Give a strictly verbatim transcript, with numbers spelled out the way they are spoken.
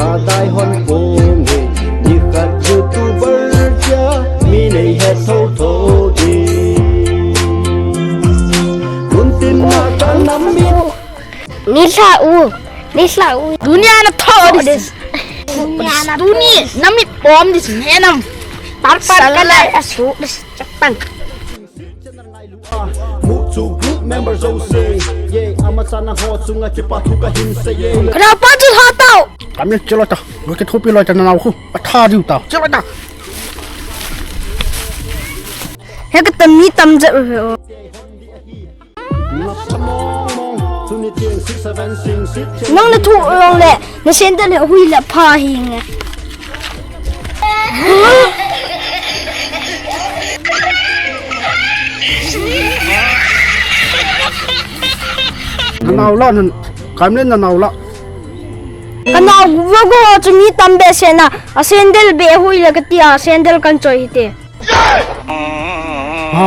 Adai hon ponge, nikhat YouTuber tia, mi nei het tho tho di. Muntin na ka nam mi. Ni sa u, ni sa u. Dunia na tho di. Dunia na tuni, na mi pom di, ne nam. Tarpar ka lai asu, chapang. Muchu group member jouse, ye, ama chana ho chunga kipa thu kahin seiye. Kana pa chu ha tau. Kami chelo ta, lo ke thupi lo ta na khu, atha diu ta. Chelo ta. He ka tam ni tam je. Nang na thu long le, na sendal le hui le pha hi nge. Nanau la, nan, kam le nanau la. Kanau va go chu mi tam be sena, a sendal be hui le katia, sendal kan choi hite. Ha?